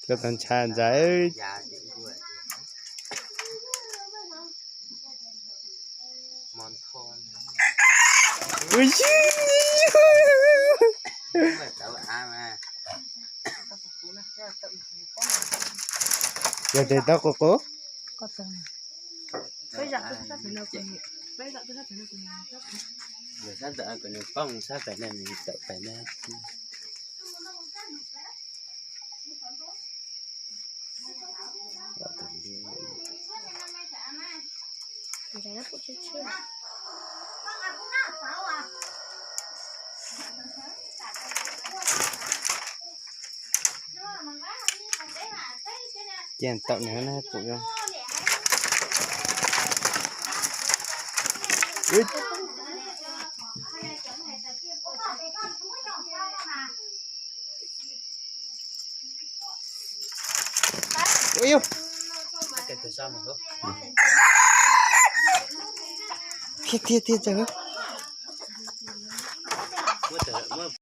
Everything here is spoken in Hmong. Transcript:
Koj tau ntshai ntshai. Yog tes tau qus qus. Sab ntawm kuv nws poob sab pem no, nws tawm pem no. Cia tawm nws na pum. Thiab thiab thiab tsaug.